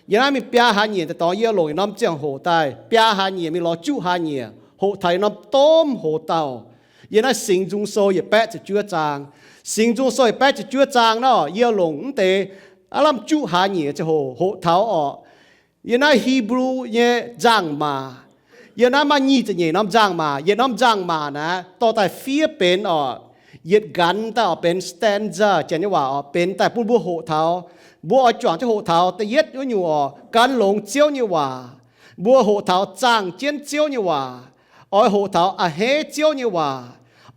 Yiem naaiv mingh biaa hlaax nyieqc daaih dorngx yie longc yietc norm ziangh hoc daaih biaa hlaax nyieqc mingh lorz juqv hlaax nyieqc, hoqc taux yietc norm domh hoc-dauh. Yiem naaiv Singx Nzung Sou yietc baeqv ziepc juov zaang. Singx Nzung Sou yietc baeqv ziepc juov zaang naaiv, yie longc mv deix aav lamh juqv hlaax nyieqc ziangh hoc hoqc taux orqc. Yiem naaiv Hipv^lu nyei nzangc-maac, yiem naaiv maaih nyic ziepc nyeic norm nzangc-maac. Yietc norm nzangc-maac naaiv dorh daaih fiev benx orqc, yietc nqanx daaih orqc benx stanza, Janx nyei waac orqc, benx daaih bun mbuo hoqc taux. Mbuo oix juangc jienv hoqc taux da'yietv wuov nyungc orqc, gan longx Ziouv nyei waac. Mbuo hoqc taux zaangh jienv Ziouv nyei waac, oix hoqc taux a'hneiv Ziouv nyei waac,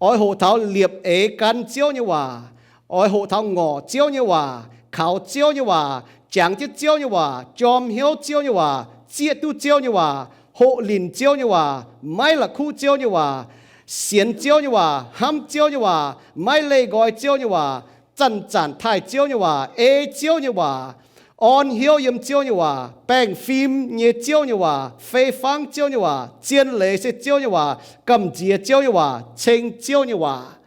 oix hoqc taux liepc eix gan Ziouv nyei waac, oix hoqc taux ngorc Ziouv nyei waac, kaux Ziouv nyei waac, jangx jienv Ziouv nyei waac, jorm hnyouv Ziouv nyei waac, zieqv duqv Ziouv nyei waac, hoqc linc Ziouv nyei waac, maiv la'kuqv Ziouv nyei waac, sienx Ziouv nyei waac, hnamv Ziouv nyei waac, maiv leih nqoi Ziouv nyei waac, zanc-zanc taaih Ziouv nyei waac, ei Ziouv nyei waac, orn hnyouv yiem Ziouv nyei waac, baengh fim nyei Ziouv nyei waac, fei fangv Ziouv nyei waac, zien leiz se Ziouv nyei waac, gamh nziex Ziouv nyei waac, ceng Ziouv nyei waac.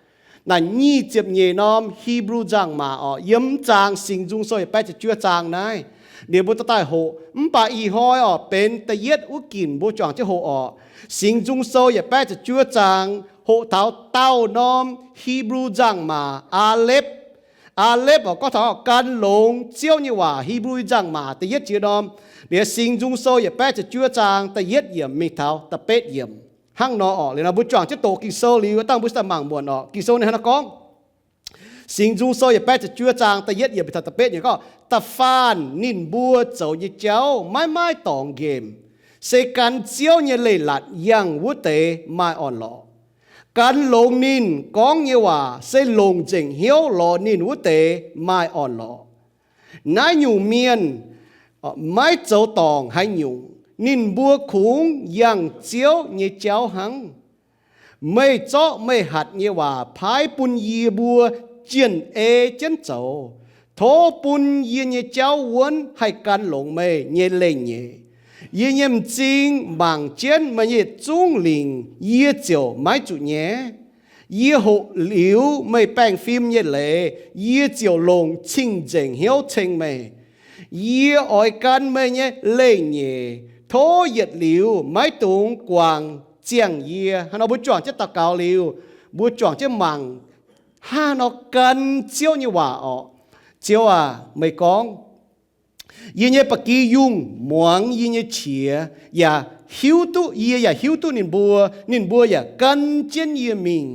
Naaiv nyic ziepc nyeic norm Hipv^lu nzangc-maac orqc, yiem mv zaang Singx Nzung Sou yietc baeqv ziepc juov zaang naaiv, ninh mbuo dorh daaih hoqc. Mv baac ih hnoi orqc, benx da'yietv wuov ginc mbuo juangc jienv hoqc orqc. Singx Nzung Sou yietc baeqv ziepc juov zaang hoqc taux daauh norm Hipv^lu nzangc-maac, Aalepv. Aalepv orqc, gorngv taux gan longx Ziouv nyei waac. Hipv^lu nzangc-maac da'yietv jiex norm, liuz Singx Nzung Sou yietc baeqv ziepc juov zaang da'yietv yiemc mingh taux da'betv yiemc. Hnangv nor orqc, liuz nor mbuo juangc jienv doqc Ging-Sou liuz, dangh mbuo se daaih mangc muonc orqc. Ging-Sou ninh hnangv naaiv gorngv, Singx Nzung Sou yietc baeqv ziepc juov zaang da'yietv yiemc mingh taux da'betv yiemc gorngv, da'faanh ninh mbuo zoux nyei jauv maiv maaih dorngx nqemh, se gan Ziouv nyei leiz-latc yangh wuov deix maaih orn-lorqc. Gan longx ninh gorngv nyei waac se longc nzengc hnyouv lorz ninh wuov deix maaih orn-lorqc. Naaiv nyungc mienh maiv zoux dorngc haaix nyungc, ninh mbuo kungx yangh Ziouv nyei jauv hnangv. Meih zorqv meih hatc nyei waac paaiv bun yie mbuo jienh ei jienv zoux. Tov bun yie nyei jauv wuonv haih gan longx meih nyei leiz-nyeic. Yie nyei m'zing mangc jienv meih nyei yietc zungv lingc, yie ziouc maiv zuqc nyaiv. Yie hoqc liuz meih baengh fim nyei leiz, yie ziouc longc cing-nzengc hnyouv ceng meih. Yie oix gan meih nyei leiz-nyeic. Tov yietc liuz maiv dungx guangc ziangh yie. Hnangv nor mbuo juangc jienv daux gaux liuz, mbuo juangc jienv mangc, hnangv nor gan Ziouv nyei waac orqc. Ziouv aac, meih gorngv, yie nyei ba'gi yungh muangx yie nyei qiex, yaac hiuv duqv, yie yaac hiuv duqv ninh mbuo, ninh mbuo yaac gan jienv yie mingh.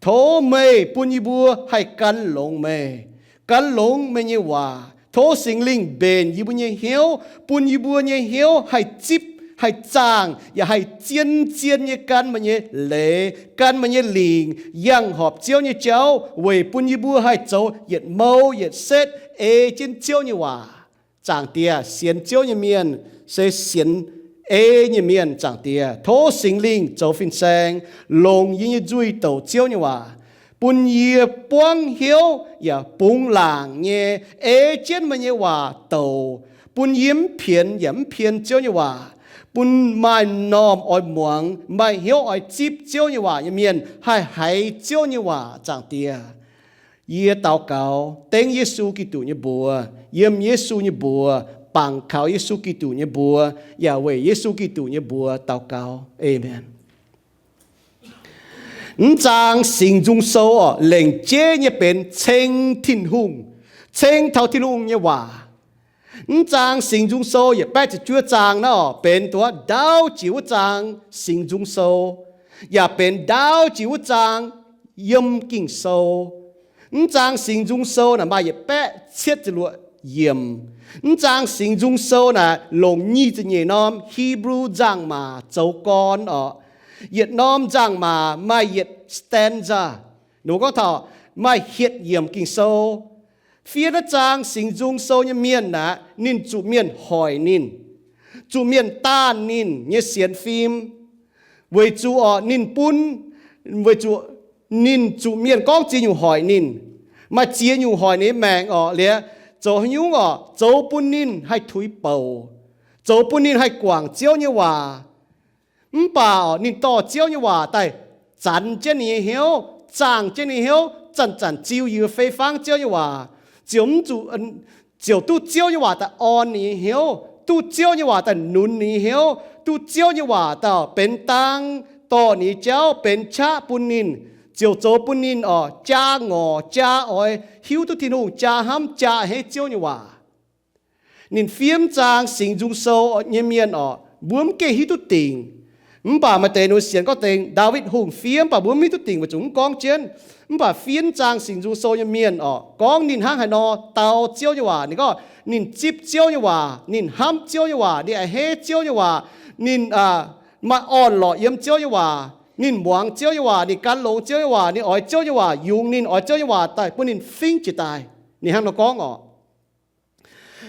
Tov meih bun yie mbuo haih gan longx meih, gan longx meih nyei waac. Tov Singx Lingh mbenc yie mbuo nyei hnyouv, bun yie mbuo nyei hnyouv haih zipv, haih zaangh, yaac haih zien-zien nyei gan meih nyei leiz, gan meih nyei lingc, yangh horpc Ziouv nyei jauv, weic bun yie mbuo haih zoux yietc mouh yietc setv ei jienv Ziouv nyei waac. Zaangc Diex, sienx Ziouv nyei mienh se sienx ei nyei mienh. Zaangc Diex, tov Singx Lingh zoux fin-saeng, longc yie nyei nzuih douc Ziouv nyei waac, bun yie buangv hnyouv yaac bungx laangc nyei ei jienv meih nyei waac douc, bun yie mv pienx yaac mv pien Ziouv nyei waac, bun maaih m'normh oix muangx, maaih hnyouv oix zipv Ziouv nyei waac nyei mienh haih haiz Ziouv nyei waac. Zaangc Diex, yie daux gaux dengv Yesu Giduc nyei mbuox, yiem Yesu nyei mbuox, bangc kaux Yesu Giduc nyei mbuox, yaac weic Yesu Giduc nyei mbuox daux gaux. Aamen. Mv zaang Singx Nzung Sou orqc, lengc jeiv nyei benx ceng Tin-Hungh, ceng taux Tin-Hungh nyei waac. Mv zaang Singx Nzung Sou yietc baeqv ziepc juov zaang naaiv orqc, benx duqv ndaauv jiex wuov zaang Singx Nzung Sou, yaac benx ndaauv jiex wuov zaang yiem Ging-Sou. Mv zaang Singx Nzung Sou naaic maaih yietc baeqv cietv ziepc luoqc yiemc. Mv zaang Singx Nzung Sou naaic longc nyic ziepc nyeic norm Hipv^lu nzangc-maac zoux gorn orqc. Yietc norm nzangc-maac maaih yietc stanza. Ninh gorngv taux maaih hietc yiemc Ging-Sou. Fiev naaiv zaang Singx Nzung Sou nyei mienh aeqv, ninh zuqc mienh hoic ninh, zuqc mienh daanh ninh nyei sienx fim, weic zuqc orqc ninh bun, weic zuqc ninh zuqc mienh gorngv ziex nyungc hoic ninh. Maaih ziex nyungc hoic ninh nyei maengc orqc, liuz zoux haaix nyungc orqc, zoux bun ninh haih tuix bouc, zoux bun ninh haih guangc Ziouv nyei waac. Mv baac orqc, ninh dorh Ziouv nyei waac daaih zanx jienv ninh nyei hnyouv, zaangh jienv ninh nyei hnyouv, zanc-zanc ziux yiu fei fangv Ziouv nyei waac, ziouc mv zuqc ziouc duqv Ziouv nyei waac daaih orn ninh nyei hnyouv, duqv Ziouv nyei waac daaih nunz ninh nyei hnyouv, duqv Ziouv nyei waac daaih benx dang, dorh ninh nyei jauv benx qaqv bun ninh, ziouc zoux bun ninh oc jaa ngorc, jaa oix hiuv duqv Tin-Hungh, jaa hnamv, jaa a'hneiv Ziouv nyei waac. Ninh fiev mv zaang Singx Nzung Sou nyei mienh oc, mbuo mv gengh hiuv duqv dingc. Mv baac maaih deix ninh sienx gorngv dengh Ndaawitv Hungh fiev, mv baac mbuo mv hiuv duqv dingc weic zuqc mv gorngv jienv. Mv baac fiev mv zaang Singx Nzung Sou nyei mienh oc, gorngv ninh hnangv haaix nor dau Ziouv nyei waac. Ninh gorngv ninh zipv Ziouv nyei waac, ninh hnamv Ziouv nyei waac, ninh a'hneiv Ziouv nyei waac, ninh maaih orn-lorqc yiem Ziouv nyei waac, ninh muangx Ziouv nyei waac, ninh gan longx Ziouv nyei waac, ninh oix Ziouv nyei waac yungz ninh, oix Ziouv nyei waac daaih bun ninh fingv jiez daaih. Ninh hnangv nor gorngv oc.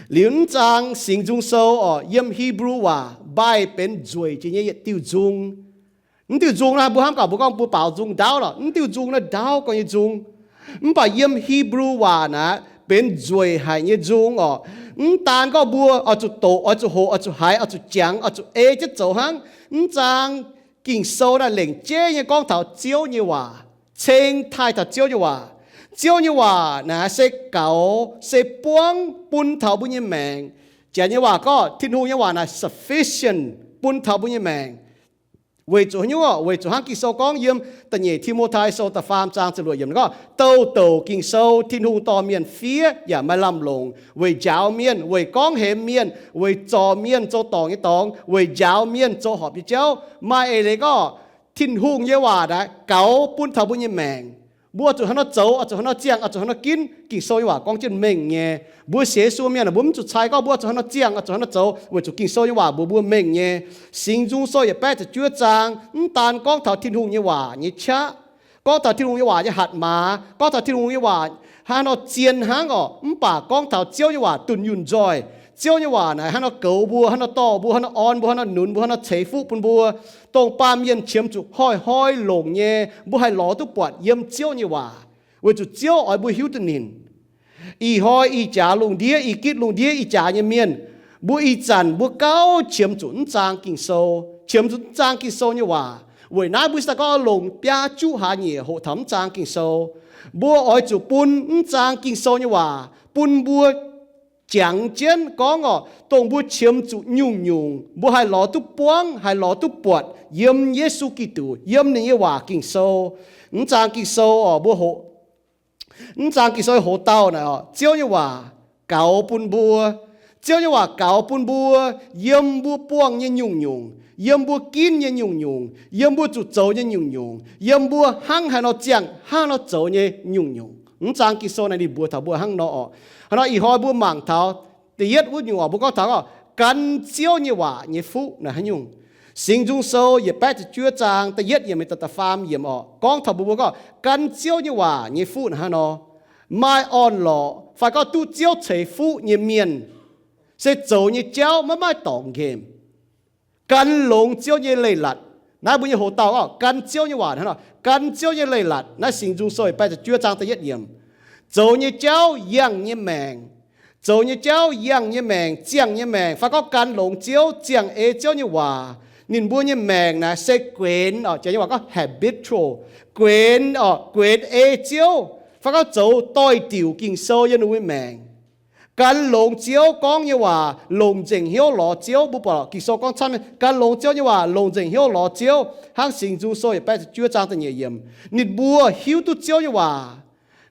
Liuz mv zaang Singx Nzung Sou oc, yiem Hipv^lu waac mbaih benx nzueic jiex nyei yietc diuh nzung. Mv diuh nzung naaiv mbuo hnamv gaax mbuo gorngv mbuo baaux nzung ndaauv lorqc, mv diuh nzung naaiv ndaauv gau nyei nzung. Mv baac yiem Hipv^lu waac naaic benx nzueic haic nyei nzung oc. Mv daan gorngv mbuo oix zuqc doqc, oix zuqc hoqc, oix zuqc haiz, oix zuqc jangx, oix zuqc ei jienv zoux hnangv. Mv zaang Ging-Sou naaiv lengc jeiv nyei gorngv taux Ziouv nyei waac, ceng taaih taux Ziouv nyei waac. Ziouv nyei waac naaic se gaux, se buangv bun taux mbuo nyei maengc. Janx nyei waac gorngv Tin-Hungh nyei waac naaic sufficient bun taux mbuo nyei maengc. Weic zuqc haaix nyungc? Weic zuqc hnangv Ging-Sou gorngv yiem Da'nyeic Ti^mo^tai Sou da'faam zaang ziepc luoqc yiemc gorngv, douh douc Ging-Sou Tin-Hungh dorh mienh fiev yaac maaih lamh longc weic njaaux mienh, weic gorngv hemx mienh, weic zorc mienh zoux dorngc nyei dorngx, weic njaaux mienh zoux horpc nyei jauv. Maaih eix leiz gorngv Tin-Hungh nyei waac naaic gaux bun taux mbuo nyei maengc. Mbuo oix zuqc haaix nor zoux, oix zuqc haaix nor ziangh, oix zuqc haaix nor ginv, Ging-Sou nyei waac gorngv jienv mengh nyei. Mbuo sienx Yesu mienh, mbuo mv zuqc cai gorngv mbuo oix zuqc haaix nor ziangh, oix zuqc haaix nor zoux, weic zuqc Ging-Sou nyei waac mbuox mbuo mengh nyei. Singx Nzung Sou yietc baeqv ziepc juov zaang mv daan gorngv taux Tin-Hungh nyei waac nyei qaqv, gorngv taux Tin-Hungh nyei waac nyei hatc maaz, gorngv taux Tin-Hungh nyei waac hnangv nor zien hnangv oc, mv baac gorngv taux Ziouv nyei waac dunh yunh nzoih. Ziouv nyei waac naaic hnangv nor goux mbuo, hnangv nor dorh mbuo, hnangv nor orn mbuo, hnangv nor nunz mbuo, hnangv nor ceix fuqv bun mbuo, dongh baamh mienh qiemx zuqc hnoi-hnoi longc nyei, mbuo haih lorz duqv buatc yiem Ziouv nyei waac, weic zuqc Ziouv oix mbuo hiuv duqv ninh. Ih hnoi ih jaax lungh ndiev, ih gitv lungh ndiev ih jaax nyei mienh, mbuo ih zanc mbuo gauh qiemx zuqc mv zaang Ging-Sou, qiemx zuqc mv zaang Ging-Sou nyei waac. Weic naaiv mbuo se daaih gorngv longc biaa juqv hlaax nyieqc hoqc taux mv zaang Ging-Sou. Mbuo oix zuqc bun mv zaang Ging-Sou nyei waac bun mbuo jangx jienv gorngv oc, dongh mbuo qiemx zuqc nyungc-nyungc, mbuo haih lorz duqv buangv, haih lorz duqv buatc yiem Yesu Giduc, yiem ninh nyei waac Ging-Sou. Mv zaang Ging-Sou oc, mbuo hoqc, mv zaang Ging-Sou hoc dauh naaic oc, Ziouv nyei waac gaux bun mbuo. Ziouv nyei waac gaux bun mbuo yiem mbuo buangh nyei nyungc-nyungc, yiem mbuo ginv nyei nyungc-nyungc, yiem mbuo zuqc zoux nyei nyungc-nyungc, yiem mbuo hnangv haaix nor ziangh, hnangv haaix nor zoux nyei nyungc-nyungc. Mv zaang Ging-Sou naaic ninh mbuox taux mbuo hnangv nor oc. Hnangv nor ih hnoi mbuo mangc taux da'yietv wuov nyungc oc, mbuo gorngv taux oc, gan Ziouv nyei waac nyei fuqv naaic haaix nyungc. Singx Nzung Sou yietc baeqv ziepc juov zaang da'yietv yiemc mingh daaih da'faam yiemc oc, gorngv taux mbuo, mbuo gorngv gan Ziouv nyei waac nyei fuqv naaic hnangv nor, maaih orn-lorqc fai gorngv duqv Ziouv ceix fuqv nyei mienh, se zoux nyei jauv maiv maaih dorngx nqemh, gan longx Ziouv nyei leiz-latc. Naaiv mbuo nyei hoc dauh gorngv gan Ziouv nyei waac hnangv nor, gan Ziouv nyei leiz-latc. Naaiv Singx Nzung Sou baeqv ziepc juov zaang da'yietv yiemc. Zoux nyei jauv yangh nyei maengc, zoux nyei jauv yangh nyei maengc, ziangh nyei maengc, fai gorngv gan longx Ziouv, ziangh ei Ziouv nyei waac, ninh mbuo nyei maengc naaic se guenx oc, janx nyei waac gorngv habitual, guenx oc, guenx ei Ziouv, fai gorngv zoux doix-diuc Ging-Sou yiem ninh mbuo nyei maengc. Gan longx Ziouv gorngv nyei waac, longc nzengc hnyouv lorz Ziouv. Mbuo buatc Ging-Sou gorngv camv, gan longx Ziouv nyei waac, longc nzengc hnyouv lorz Ziouv. Hnangv Singx Nzung Sou yietc baeqv ziepc juov zaang da'nyeic yiemc, ninh mbuo hiuv duqv Ziouv nyei waac,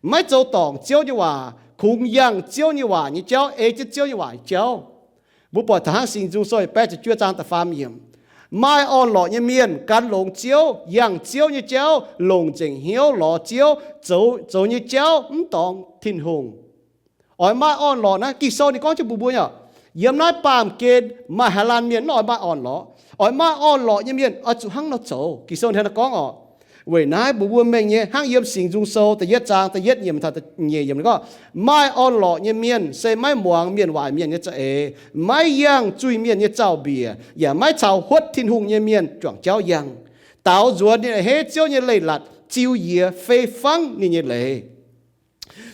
maiv zoux dorngc Ziouv nyei waac, kungx yangh Ziouv nyei waac nyei jauv, ei jienv Ziouv nyei waac nyei jauv. Mbuo buatc taux hnangv Singx Nzung Sou yietc baeqv ziepc juov zaang da'faam yiemc, maaih orn-lorqc nyei mienh gan longx Ziouv, yangh Ziouv nyei jauv, longc nzengc hnyouv lorz Ziouv, zoux, zoux nyei jauv mv dorngx Tin-Hungh. Oix maaih orn-lorqc naaiv, Ging-Sou ninh gorngv jienv mbuox mbuo nyei, yiem naaiv baamh gen maaih haaix laanh mienh mv oix maaih orn-lorqc? Oix maaih orn-lorqc nyei mienh oix zuqc hnangv nor zoux. Ging-Sou hnangv naaiv gorngv oc. Weic naaiv mbuox mbuo mengh nyei, hnangv yiem Singx Nzung Sou da'yietv zaang da'yietv yiemc taux da'nyeic yiemc gorngv, maaih orn-lorqc nyei mienh se maiv muangx mienh waaic mienh nyei za'eix, maiv yangh zuiz-mienh nyei zaux-mbiec, yaac maiv caux huotv Tin-Hungh nyei mienh juangc jauv yangh. Daaux nzuonx ninh a'hneiv Ziouv nyei leiz-latc, ziux yiex fei fangv ninh nyei leiz.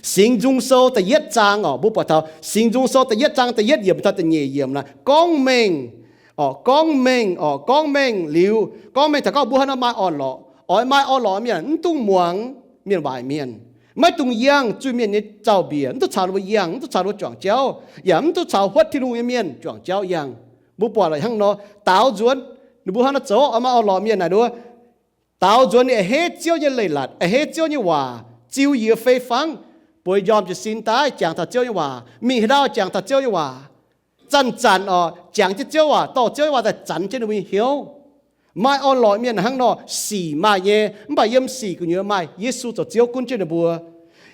Singx Nzung Sou da'yietv zaang oc, mbuo buatc taux Singx Nzung Sou da'yietv zaang da'yietv yiemc taux da'nyeic yiemc naaic gorngv mengh oc, gorngv mengh oc, gorngv mengh liuz, gorngv mengh taux gorngv mbuo haaix nor maaih orn-lorqc. Oix maaih orn-lorqc mienh mv dungx muangx mienh waaic mienh. Maiv dungx yangh zuiz-mienh nyei zaux-mbiec, mv duqv caux ninh mbuo yangh, mv duqv caux ninh mbuo juangc jauv, yaac mv duqv caux huotv Tin-Hungh nyei mienh juangc jauv yangh. Mbuo buatc laic hnangv nor, daaux nzuonx, ninh mbuo hnangv nor zoux, oix maaih orn-lorqc mienh naaic nduov, daaux nzuonx ninh a'hneiv Ziouv nyei leiz-latc, a'hneiv Ziouv nyei waac, ziux yie fei fangv, bueix njormh jiez sin daaih jangx taux Ziouv nyei waac, mingh haaix ndau jangx taux Ziouv nyei waac. Zanc-zanc oc, jangx jienv Ziouv waac, dorh Ziouv nyei waac daaih zanc jienv ninh mbuo nyei hnyouv. Maaih orn-lorqc mienh hnangv nor sic maaih nyei, mv baac yiem sic gu'nyuoz maaih Yesu zoux Ziouv gunv jienv ninh mbuo.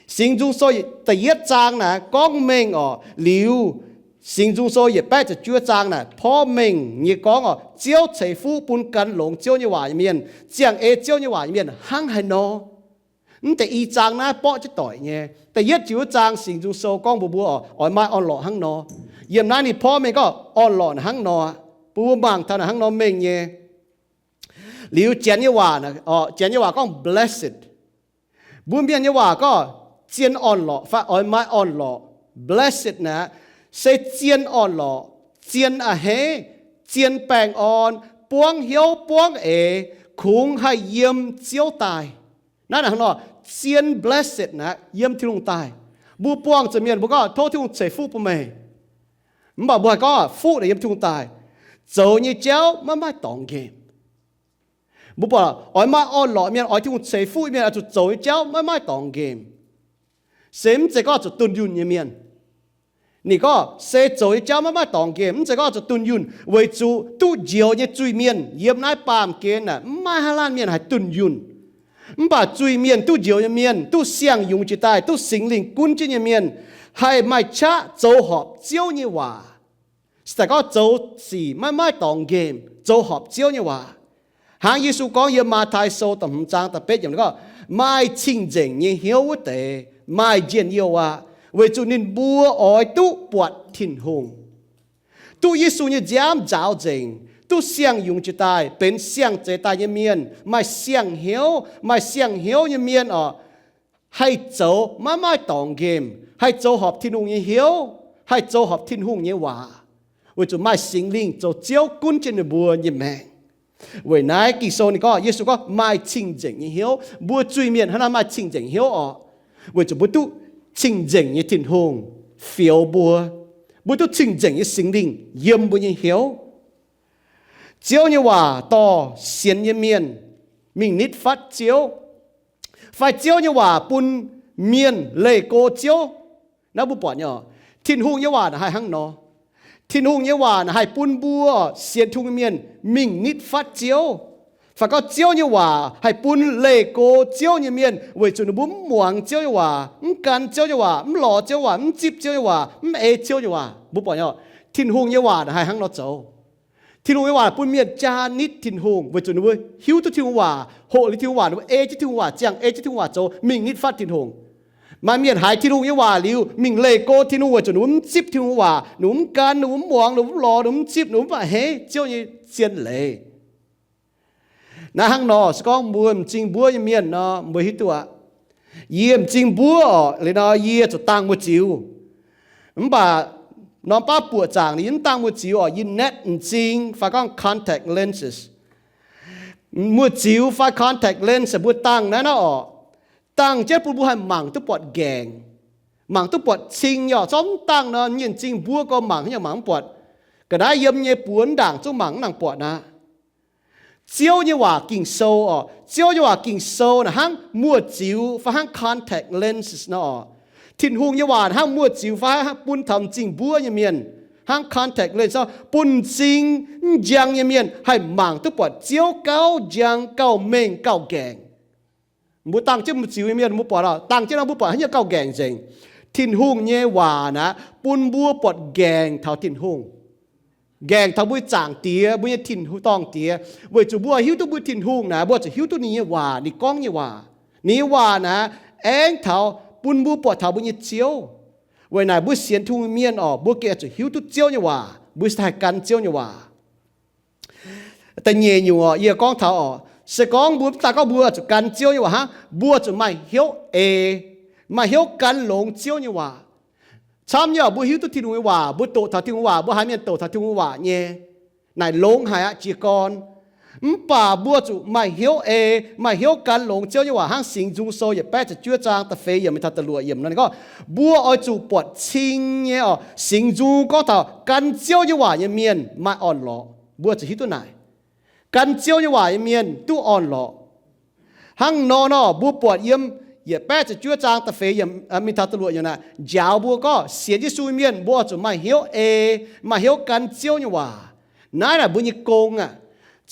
Singx Nzung Sou da'yietv zaang naaic gorngv mengh oc, liuz Singx Nzung Sou yietc baeqv ziepc juov zaang naaic porv mengh nyei gorngv oc, Ziouv ceix fuqv bun gan longx Ziouv nyei waac nyei mienh, ziangh ei Ziouv nyei waac nyei mienh hnangv haaix nor. Mv deix i zaang naaiv borqv jienv doic nyei. Da'yietv ziepc juov zaang Singx Nzung Sou gorngv mbuox mbuo oix, oix maaih orn-lorqc hnangv nor. Yiem naaiv ninh porv mengh gorngv orn-lorqc naaic hnangv nor. Bun mbuo mangc taux naaic hnangv nor mengh nyei. Liuz Janx nyei waac, Janx nyei waac gorngv blessed. Mbuo Mienh nyei waac gorngv zien orn-lorqc fai oix maaih orn-lorqc. Blessed naaic se zien orn-lorqc, zien a'hneiv, zien baengh orn, buangv hnyouv buangv eix, kungx haih yiem Ziouv daaih. Naaiv hnangv nor, zien blessed naaic yiem Tin-Hungh daaih. Mbuo buangh zuqc mienh mbuo gorngv tov Tin-Hungh ceix fuqv bun meih. Mv baac mbuo haih gorngv fuqv naaic yiem Tin-Hungh daaih. Zoux nyei jauv maiv maaih dorngx nqemh. Mbuo buatc oix maaih orn-lorqc mienh, oix Tin-Hungh ceix fuqv mienh, oix zuqc zoux nyei jauv maiv maaih dorngx nqemh. Se mv zeiz gorngv zuqc dunh yunh nyei mienh. Ninh gorngv se zoux nyei jauv maiv maaih dorngx nqemh, mv zeiz gorngv zuqc dunh yunh, weic zuqc duqv njoux nyei zuiz-mienh yiem naaiv baamh gen naaic mv maaih haaix laanh mienh haih dunh yunh. Mv baac zuiz-mienh, duqv njoux nyei mienh, duqv siang-yungz jiex daaih, duqv Singx Lingh gunv jienv nyei mienh, haih maaih qaqv zoux horpc Ziouv nyei waac. Se daaih gorngv zoux sic maiv maaih dorngx nqemh, zoux horpc Ziouv nyei waac. Hnangv Yesu gorngv yiem Matv^tai Sou da'hmz zaang da'betv yiemc gorngv, maaih cing-nzengc nyei hnyouv wuov deix maaih njien-youh aqv, weic zuqc ninh mbuo oix duqv buatc Tin-Hungh, duqv Yesu nyei nziaamv nzaaux nzengc, duqv siang-yungz jiex daaih benx siang-zeix daaih nyei mienh, maaih siang-hnyouv. Maaih siang-hnyouv nyei mienh oc, haih zoux maiv maaih dorngx nqemh, haih zoux horpc Tin-Hungh nyei hnyouv, haih zoux horpc Tin-Hungh nyei waac, weic zuqc maaih Singx Lingh zoux Ziouv gunv jienv ninh mbuo nyei maengc. Weic naaiv Ging-Sou ninh gorngv, Yesu gorngv maaih cing-nzengc nyei hnyouv. Mbuo zuiz-mienh hnangv naaiv maaih cing-nzengc hnyouv oc, weic zuqc mbuo duqv cing-nzengc nyei Tin-Hungh fioux mbuo. Mbuo duqv cing-nzengc nyei Singx Lingh yiem mbuo nyei hnyouv. Ziouv nyei waac dorh sienx nyei mienh mingh nitv fatv Ziouv, fai Ziouv nyei waac bun mienh leih go Ziouv. Naaiv mbuo buatc nyei oc, Tin-Hungh nyei waac naaic haih hnangv nor. Tin-Hungh nyei waac naaic haih bun mbuo sienx Tin-Hungh nyei mienh mingh nitv fatv Ziouv. Fai gorngv Ziouv nyei waac haih bun leih go Ziouv nyei mienh weic zuqc ninh mbuo mv muangx Ziouv nyei waac, mv gan Ziouv nyei waac, mv lorz Ziouv waac, mv zipv Ziouv nyei waac, mv ei Ziouv nyei waac. Mbuo buatc nyei oc, Tin-Hungh nyei waac naaic haih hnangv nor zoux. Tin-Hungh nyei waac bun mienh jaa nitv Tin-Hungh weic zuqc ninh mbuo hiuv duqv Tin-Hungh waac, hoqc liuz Tin-Hungh waac, ninh mbuo ei jienv Tin-Hungh waac, ziangh ei jienv Tin-Hungh waac zoux, mingh nitv fatv Tin-Hungh. Maaih mienh haiz Tin-Hungh nyei waac liuz mingh leih go Tin-Hungh weic zuqc ninh mbuo mv zipv Tin-Hungh waac, ninh mbuo mv gan, ninh mbuo mv muangx, ninh mbuo mv lorz, ninh mbuo mv zipv, ninh mbuo mv a'hneiv Ziouv nyei zien leiz. Naaiv hnangv nor se gorngv mbuo m'zing mbuov nyei mienh nor, mbuo hiuv duqv aqv. Yie m'zing mbuov oc, liuz nor yie zuqc dangh muoz-ziux. Mv baac norm baav buoqc zaangc ninh mv dangh muoz-ziux oc, yie natv m'zing fai gorngv contact lenses. Muoz-ziux fai contact lens mbuo dangh naaiv nor oc, dangh jienv bun mbuo haih mangc duqv buatc nqaengc, mangc duqv buatc cing nyei oc. Zorqv mv dangh nor, nyei m'zing mbuov gorx mangc haaix nyungc mangc mv buatc. Ga'naaiv yiem nyei buoz mv ndaangc zungv mangc mv nangc buatc aqv. Ziouv nyei waac Ging-Sou oc, Ziouv nyei waac Ging-Sou naaic hnangv muoz-ziux fai hnangv contact lenses nor oc. Tin-Hungh nyei waac hnangv muoz-ziux fai hnangv bun taux m'zing mbuov nyei mienh, hnangv contact lens nor, bun m'zing mv njang nyei mienh haih mangc duqv buatc Ziouv gauh njang, gauh mengh, gauh nqaengc. Mbuo dangh jienv muoz-ziux nyei mienh mbuo buatc oc, dangh jienv nor mbuo buatc haaix nyungc gauh nqaengc nzengc. Tin-Hungh nyei waac naaic bun mbuo buatc nqaengc taux Tin-Hungh, nqaengc taux mbuo Zaangc Diex, mbuo nyei tin-dorngh Diex. Weic zuqc mbuo hiuv duqv mbuo Tin-Hungh naaic, mbuo zuqc hiuv duqv ninh nyei waac, ninh gorngv nyei waac. Ninh nyei waac naaic aengx taux bun mbuo buatc taux mbuo nyei Ziouv. Weic naaic mbuo sienx Tin-Hungh mienh oc, mbuo gengh zuqc hiuv duqv Ziouv nyei waac, mbuo cingx daaih gan Ziouv nyei waac. Da'nyeic nyungc oc, yie gorngv taux oc, se gorngv mbuo mv daaih gorngv mbuo zuqc gan Ziouv nyei waac hnangv, mbuo zuqc maaih hnyouv eix, maaih hnyouv gan longx Ziouv nyei waac. Camv nyei oc, mbuo hiuv duqv Tin-Hungh nyei waac, mbuo doqc taux Tin-Hungh waac, mbuo haiz mienh doqc taux Tin-Hungh waac nyei, naaic longx haic aqv jiez gorn. Mv baac mbuo zuqc maaih hnyouv ei, maaih hnyouv gan longx Ziouv nyei waac hnangv Singx Nzung Sou yietc baeqv ziepc juov zaang da'feix yiemc mingh taux da'luoqc yiemc nor, ninh gorngv, mbuo oix zuqc buatc cing nyei oc, Singx Nzung gorngv taux gan Ziouv nyei waac nyei mienh maaih orn-lorqc. Mbuo zuqc hiuv duqv naaic, gan Ziouv nyei waac nyei mienh duqv orn-lorqc. Hnangv nor nor, mbuo buatc yiem yietc baeqv ziepc juov zaang da'feix yiemc mingh taux da'luoqc yiemc naaic, njaaux mbuo gorngv sienx Yesu mienh mbuo oix zuqc maaih hnyouv ei, maaih hnyouv gan Ziouv nyei waac. Naaiv naaic mbuo nyei gong aqv.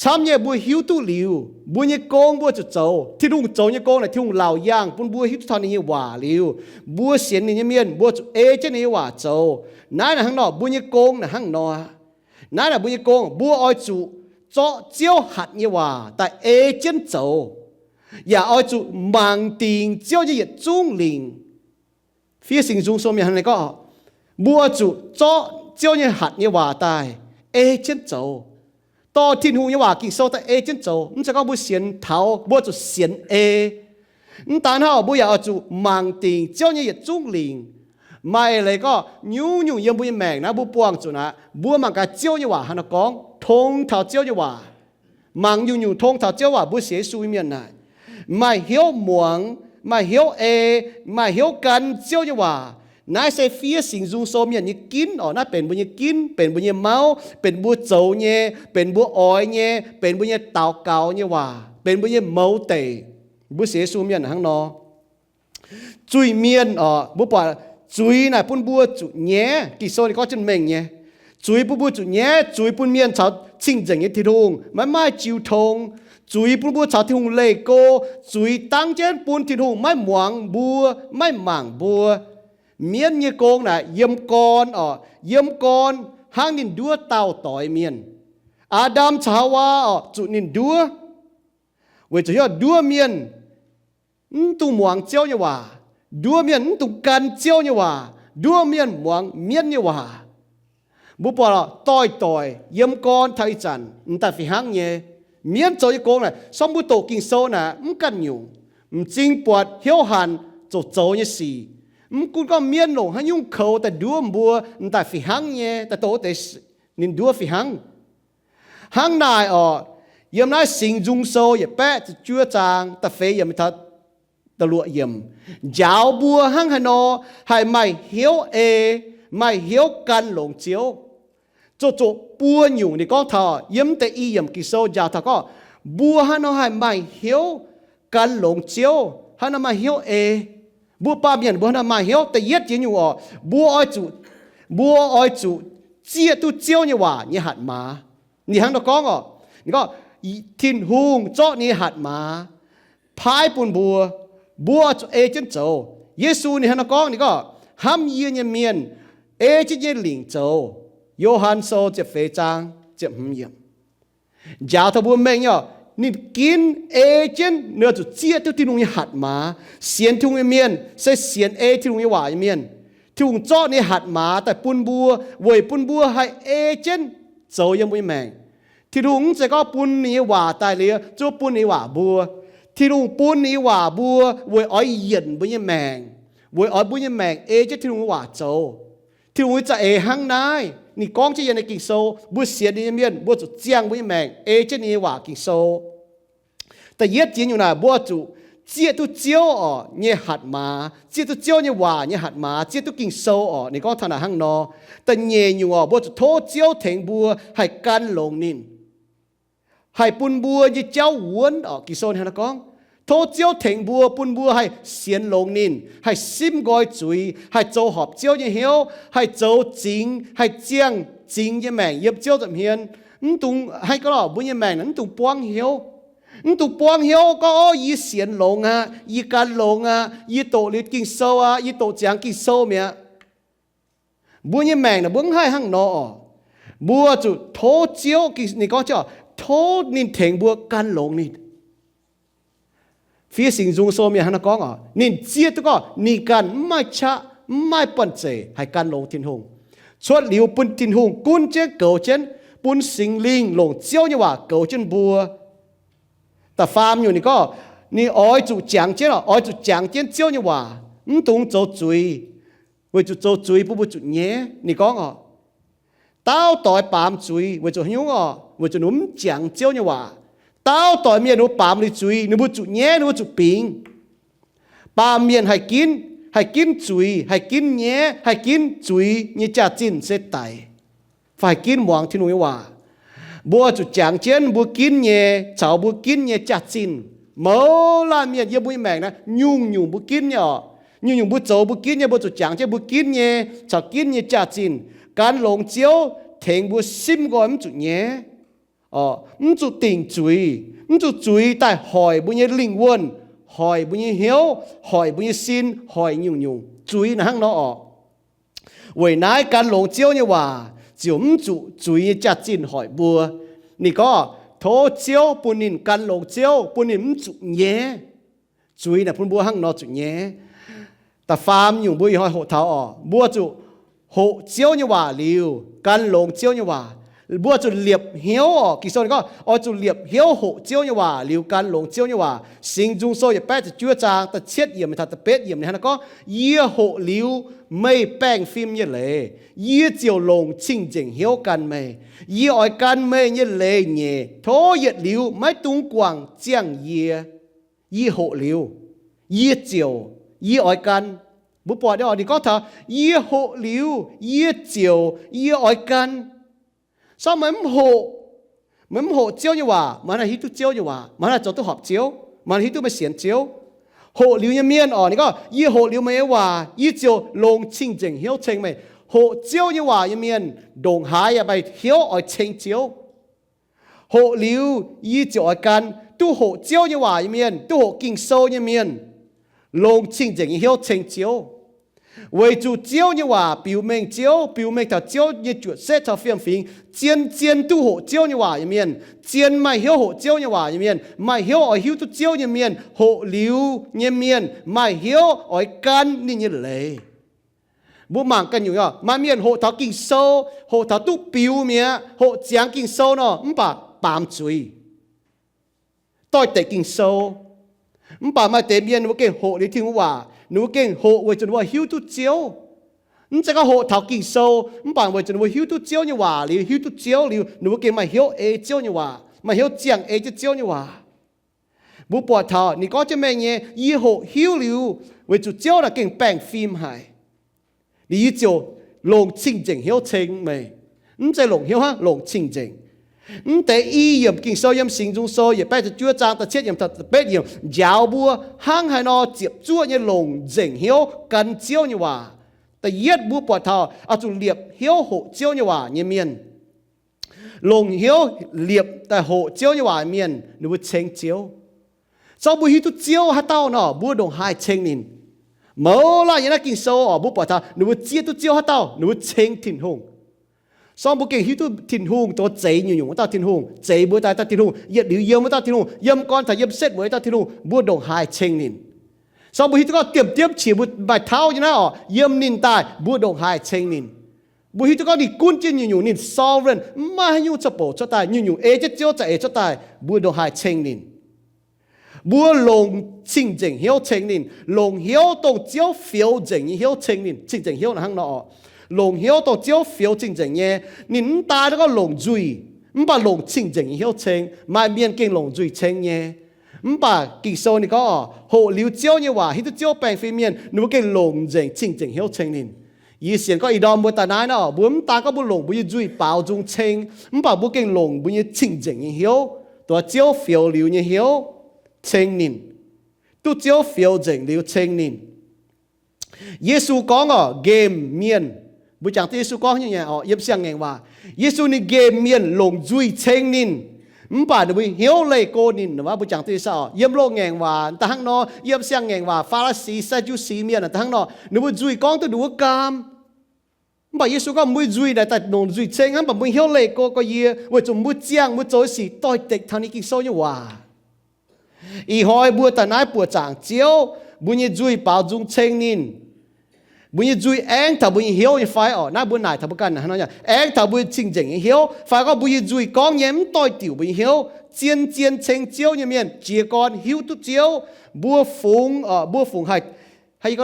Camv nyei mbuo hiuv duqv liuz, mbuo nyei gong mbuo zuqc zoux. Tin-Hungh zoux nyei gong naaic Tin-Hungh laauc yaangh bun mbuo hiuv duqv taux ninh nyei waac liuz, mbuo sienx ninh nyei mienh mbuo zuqc ei jienv ninh nyei waac zoux. Naaiv naaic hnangv nor, mbuo nyei gong naaic hnangv nor aqv. Naaiv naaic mbuo nyei gong, mbuo oix zuqc zorqv Ziouv hatc nyei waac daaih ei jienv zoux, yaac oix zuqc mangc dingc Ziouv nyei yietc zungv lingc. Fiev Singx Nzung Sou mienh hnangv naaiv gorngv, mbuo oix zuqc zorqv Ziouv nyei hatc nyei waac daaih ei jienv zoux. Dorh Tin-Hungh nyei waac Ging-Sou daaih ei jienv zoux. Mv zeiz gorngv mbuo sienx taux, mbuo zuqc sienx ei. Mv daan hnangv, mbuo yaac oix zuqc mangc dingc Ziouv nyei yietc zungv lingc. Maaih leiz gorngv nyungc-nyungc yiem mbuo nyei maengc naaiv mbuo buangh zuqc aqv, mbuo mangc gaax Ziouv nyei waac haaix nor gorngv, tong taux Ziouv nyei waac. Mangc nyungc-nyungc tong taux Ziouv waac, mbuo sienx Yesu mienh naaic, maaih hnyouv muangx, maaih hnyouv ei, maaih hnyouv gan Ziouv nyei waac. Naaiv se fiev Singx Nzung Sou mienh nyei ginv oc. Naaiv benx mbuo nyei ginv, benx mbuo nyei mauv, benx mbuo zoux nyei, benx mbuo oix nyei, benx mbuo nyei daux gaux nyei waac, benx mbuo nyei mouz deic. Mbuo sienx Yesu mienh hnangv nor. Zuiz-mienh oc, mbuo buatc zuiz naaic bun mbuo zuqc nyaiv. Ging-Sou ninh gorngv jienv mengh nyei, zuiz bun mbuo zuqc nyaiv. Zuiz bun mienh caux cing-nzengc nyei Tin-Hungh maiv maaih jiu tong. Zuiz bun mbuo caux Tin-Hungh leih go. Zuiz dangv jienv bun Tin-Hungh maiv muangx mbuo, maiv mangc mbuo. Mienv nyei gong naaic yiem gorn oc, yiem gorn hnangv ninh nduov dauh doix mienh. Aa^ndam caux Haawaa oc, zuqc ninh nduov, weic zuqc hnyouv nduov mienh mv dungx muangx Ziouv nyei waac, nduov mienh mv dungx gan Ziouv nyei waac, nduov mienh muangx mienv nyei waac. Mbuo buatc doix-doix yiem gorn taux ih zanc m'daaih fih hnangv nyei. Mienv zoux nyei gong naaic, sorng mbuo doqc Ging-Sou naaic mv ganh nyungc, m'zing buatc hnyouv hanc zoux zoux nyei sic. Mv gunv gorngv mienv longc haaix nyungc koux daaih nduov mbuo, m'daaih fih hnangv nyei, daaih doqc wuov deix ninh nduov fih hnangv. Hnangv naaic oc, yiem naaiv Singx Nzung Sou yietc baeqv ziepc juov zaang da'feix yiemc taux da'luoqc yiemc, njaaux mbuo hnangv haaix nor haih maaih hnyouv ei, maaih hnyouv gan longx Ziouv. Zoqc zoqc buo nyungc ninh gorngv taux, yiem deix i yiemc Ging-Sou njaaux taux gorngv, mbuo hnangv nor haih maaih hnyouv gan longx Ziouv, hnangv nor maaih hnyouv ei. Mbuo baamh mienh mbuo hnangv nor maaih hnyouv. Da'yietv jiex nyungc oc, mbuo oix zuqc, mbuo oix zuqc zieqv duqv Ziouv nyei waac nyei hatc maaz. Ninh hnangv nor gorngv oc, ninh gorngv, Tin-Hungh zorqv ninh nyei hatc maaz paaiv bun mbuo, mbuo oix zuqc ei jienv zoux. Yesu ninh hnangv nor gorngv, ninh gorngv, hnamv yie nyei mienh, ei jienv yie nyei lingc zoux. Yo^han Sou ziepc feix zaang ziepc hmz yiemc. Njaaux taux mbuo mengh nyei oc, ninh ginv ei jienv, ninh oix zuqc zieqv duqv Tin-Hungh nyei hatc maaz, sienx Tin-Hungh nyei mienh se sienx ei Tin-Hungh nyei waac nyei mienh. Tin-Hungh zorqv ninh nyei hatc maaz daaih bun mbuo, weic bun mbuo haih ei jienv zoux yiem mbuo nyei maengc. Tin-Hungh mv zeiz gorngv bun ninh nyei waac daaih liuz zuov bun ninh nyei waac mbuo. Tin-Hungh bun ninh nyei waac mbuo weic oix yienc mbuo nyei maengc, weic oix mbuo nyei maengc ei jienv Tin-Hungh nyei waac zoux. Tin-Hungh nyei za'eix hnangv naaiv. Ninh gorngv jienv yiem naaiv Ging-Sou, mbuo sienx ninh nyei mienh mbuo zuqc ziangh mbuo nyei maengc ei jienv ninh nyei waac Ging-Sou. Da'yietv jiex nyungc naaic, mbuo zuqc zieqv duqv Ziouv oc nyei hatc maaz, zieqv duqv Ziouv nyei waac nyei hatc maaz, zieqv duqv Ging-Sou oc. Ninh gorngv taux naaic hnangv nor. Da'nyeic nyungc oc, mbuo zuqc tov Ziouv tengx mbuo haih gan longx ninh, haih bun mbuo nyei jauv wuonv oc. Ging-Sou hnangv naaiv gorngv, tov Ziouv tengx mbuo, bun mbuo haih sienx longx ninh, haih simv nqoi zuiz, haih zoux horpc Ziouv nyei hnyouv, haih zoux zingx, haih ziangh zingx nyei maengc yiem Ziouv nza'hmien. Mv dungx haaix gorngv lorqc, mbuo nyei maengc naaic mv dungx buangv hnyouv. Mv dungx buangv hnyouv gorngv, Ov, yie sienx longx aqv, yie gan longx aqv, yie doqc liuz Ging-Sou aqv, yie doqc ziangx Ging-Sou mi'aqv. Mbuo nyei maengc naaic mbuo mv haih hnangv nor oc. Mbuo zuqc tov Ziouv, ninh gorngv, tov ninh tengx mbuo gan longx ninh. Fiev Singx Nzung Sou mienh hnangv naaiv gorngv oc, ninh zieqv duqv gorngv ninh ganh mv maaih qaqv, mv maaih banh zeic haih gan longx Tin-Hungh. Cuotv liuz bun Tin-Hungh gunv jienv goux jienv, bun Singx Lingh longc Ziouv nyei waac goux jienv mbuo. Da'faam nyungc ninh gorngv, ninh oix zuqc jangx jienv, oix zuqc jangx jienv Ziouv nyei waac, mv dungx zoux zuiz. Weic zuqc zoux zuiz bun mbuo zuqc nyaiv. Ninh gorngv oc, dauh doix baamz zuiz weic zuqc haaix nyungc oc? Weic zuqc ninh mv jangx Ziouv nyei waac. Auv doic mienh ninh mbuo baamz liuz zuiz, ninh mbuo zuqc nyaiv, ninh mbuo zuqc bingx. Baamh mienh haih ginv, haih ginv zuiz, haih ginv nyaiv, haih ginv zuiz nyei jaax-zinh se daic, fai haih ginv muangx Tin-Hungh nyei waac. Mbuo zuqc jangx jienv mbuo ginv nyei caux mbuo ginv nyei jaax-zinh. Mouz laanh mienh yiem mbuo nyei maengc naaiv nyungc-nyungc mbuo ginv nyei orqc. Nyungc-nyungc mbuo zoux mbuo ginv nyei, mbuo zuqc jangx jienv mbuo ginv nyei caux ginv nyei jaax-zinh. Gan longx Ziouv tengx mbuo simv nqoi mv zuqc nyaiv, mv zuqc dingc zuiz, mv zuqc zuiz daaih hoic mbuo nyei lingh wuonh, hoic mbuo nyei hnyouv, hoic mbuo nyei sin, hoic nyungc-nyungc. Zuiz naaiv hnangv nor orqc. Weic naaiv gan longx Ziouv nyei waac ziouc mv zuqc zuiz nyei jaax-zinh hoic mbuo. Ninh gorngv, tov Ziouv bun ninh gan longx Ziouv, bun ninh mv zuqc nyaiv. Zuiz naaic bun mbuo hnangv nor zuqc nyaiv. Da'faam nyungc mbuo ih hnoi hoqc taux orqc, mbuo zuqc hoqc Ziouv nyei waac liuz gan longx Ziouv nyei waac. Mbuo zuqc liepc hnyouv orqc. Ging-Sou ninh gorngv oix zuqc liepc hnyouv hoqc Ziouv nyei waac liuz gan longx Ziouv nyei waac. Singx Nzung Sou yietc baeqv ziepc juov zaang da'cietv yiemc taux da'betv yiemc ninh hnangv naaiv gorngv, yie hoqc liuz meih baengh fim nyei leiz, yie ziouc longc cing-nzengc hnyouv gan meih. Yie oix gan meih nyei leiz nyeic, tov yietc liuz maiv dungx guangc ziangh yie. Yie hoqc liuz, yie ziouc, yie oix gan. Mbuo buatc ninh gorngv taux, yie hoqc liuz, yie ziouc, yie oix gan. Sorng meih mv hoqc, meih mv hoqc Ziouv nyei waac, meih hnangv hiuv duqv Ziouv nyei waac, meih hnangv zoux duqv horpc Ziouv, meih hnangv hiuv duqv meih sienx Ziouv. Hoqc liuz nyei mienh orqc, ninh gorngv, yie hoqc liuz meih nyei waac, yie ziouc longc cing-nzengc hnyouv ceng meih. Hoqc Ziouv nyei waac nyei mienh ndongc haaix yaac maaih hnyouv oix ceng Ziouv. Hoqc liuz yie ziouc oix gan. Duqv hoqc Ziouv nyei waac nyei mienh, duqv hoqc Ging-Sou nyei mienh, longc cing-nzengc nyei hnyouv ceng Ziouv. Weic zuqc Ziouv nyei waac biux mengh Ziouv, biux mengh taux Ziouv nyei juoqc setv caux fiem-fingx. Zien-zien duqv hoqc Ziouv nyei waac nyei mienh, zien maaih hnyouv hoqc Ziouv nyei waac nyei mienh, maaih hnyouv oix hiuv duqv Ziouv nyei mienh, hoqc liuz nyei mienh maaih hnyouv oix gan ninh nyei leiz. Mbuo mangc ganh nyungc, maaih mienh hoqc taux Ging-Sou, hoqc taux duqv biux mi'aqv, hoqc ziangx Ging-Sou nor, mv baac baamz zuiz, doix-dekc Ging-Sou. Mv baac maaih deix mienh ninh mbuo gengh hoqc liuz Tin-Hungh waac, ninh mbuo gengh hoqc weic zuqc ninh mbuo hiuv duqv Ziouv. Mv zeiz gorngv hoqc taux Ging-Sou, mv baac weic zuqc ninh mbuo hiuv duqv Ziouv nyei waac liuz, hiuv duqv Ziouv liuz, ninh mbuo gengh maaih hnyouv ei Ziouv nyei waac, maaih hnyouv ziangh ei jienv Ziouv nyei waac. Mbuo buatc taux ninh gorngv jienv mengh nyei, yie hoqc hiuv liuz, weic zuqc Ziouv naaic gengh baengh fim haic, liuz yie ziouc longc cing-nzengc hnyouv ceng meih. Mv zeiz longc hnyouv hnangv, longc cing-nzengc. Mv deix i yiemc Ging-Sou yiem Singx Nzung Sou yietc baeqv ziepc juov zaang da'cietv yiemc taux da'betv yiemc njaaux mbuo hnangv haaix nor ziepc zuoqv nyei longc nzengc hnyouv gan Ziouv nyei waac. Da'yietv mbuo buatc taux oix zuqc liepc hnyouv hoqc Ziouv nyei waac nyei mienh. Longc hnyouv liepc daaih hoqc Ziouv nyei waac mienh, ninh mbuo ceng Ziouv. Zorqv mbuo hiuv duqv Ziouv haaix dauh nor, mbuo ndongc haaix ceng ninh. Mouz laanh yiem naaiv Ging-Sou orqc, mbuo buatc taux ninh mbuo zieqv duqv Ziouv haaix dauh, ninh mbuo ceng Tin-Hungh. Sorng mbuo gengh hiuv duqv Tin-Hungh zoux zeix nyungc-nyungc wuov dauh Tin-Hungh, zeix mbuo daaih dauh Tin-Hungh, yietc liuz yiem wuov dauh Tin-Hungh, yiem gorn taux yiem setv mueiz dauh Tin-Hungh, mbuo ndongc haaix ceng ninh. Sorng mbuo hiuv duqv gorngv diemv-diemv qiex mbuo maaih tauv nyei naaiv orqc, yiem ninh daaih mbuo ndongc haaix ceng ninh. Mbuo hiuv duqv gorngv ninh gunv jienv nyungc-nyungc, ninh sovereign, mv maaih haaix nyungc cuotv bouc cuotv daaih, nyungc-nyungc ei jienv Ziouv za'eix cuotv daaih, mbuo ndongc haaix ceng ninh. Mbuo longc cing-nzengc hnyouv ceng ninh, longc hnyouv dongh Ziouv fioux nzengc nyei hnyouv ceng ninh. Cing-nzengc hnyouv naaiv hnangv nor orqc, longc hnyouv dongh Ziouv fioux cing-nzengc nyei. Ninh mv daan gorngv longc nzuih, mv baac longc cing-nzengc nyei hnyouv ceng. Maaih mienh gengh longc nzuih ceng nyei. Mv baac Ging-Sou ninh gorngv orqc, hoqc liuz Ziouv nyei waac, hiuv duqv Ziouv baengh fim mienh, ninh mbuo gengh longc nzengc cing-nzengc hnyouv ceng ninh. Yie sienx gorngv ih ndorm mbuo daaih naaiv nor, mbuo mv daan gorngv mbuo longc mbuo nyei nzuih baaux nzung ceng, mv baac mbuo gengh longc mbuo nyei cing-nzengc nyei hnyouv, dongh Ziouv fioux liuz nyei hnyouv ceng ninh, duqv Ziouv fioux nzengc liuz ceng ninh. Yesu gorngv orqc, nqemh mienh, mbuo jangx duqv Yesu gorngv nyei orqc, yiem Siang-Ngaengc Waac, Yesu ninh nqemh mienh longc nzuih ceng ninh, mv baac ninh mbuo hnyouv leih go ninh. Mbuo jangx duqv Yesu orqc, yiem Loz-Ngaengc Waac da'hnangv nor, yiem Siang-Ngaengc Waac, Faa^li^si, Saa^ndu^si mienh da'hnangv nor, ninh mbuo nzuih gorngv duqv ninh wuov gaam. Mv baac Yesu gorngv mbuo nzuih naaic daaih longc nzuih ceng hnangv, mv baac mbuo hnyouv leih go gorx-youz, weic zuqc mbuo ziangh mbuo zoux nyei sic doix-dekc taux ninh Ging-Sou nyei waac. Ih hnoi mbuo daaih naaiv buoqc zaangc Ziouv, mbuo nyei nzuih baaux nzung ceng ninh. Mbuo nyei nzuih aengx taux mbuo nyei hnyouv nyei fai orqc? Naaiv mbuo naaic taux mbuo ganh hnangv nor, aengx taux mbuo cing-nzengc nyei hnyouv fai gorngv mbuo nyei nzuih gorngv nyei mv doix-diuc mbuo nyei hnyouv. Zien-zien ceng Ziouv nyei mienh jiez gorn hiuv duqv Ziouv. Mbuo fungx, mbuo fungx haih,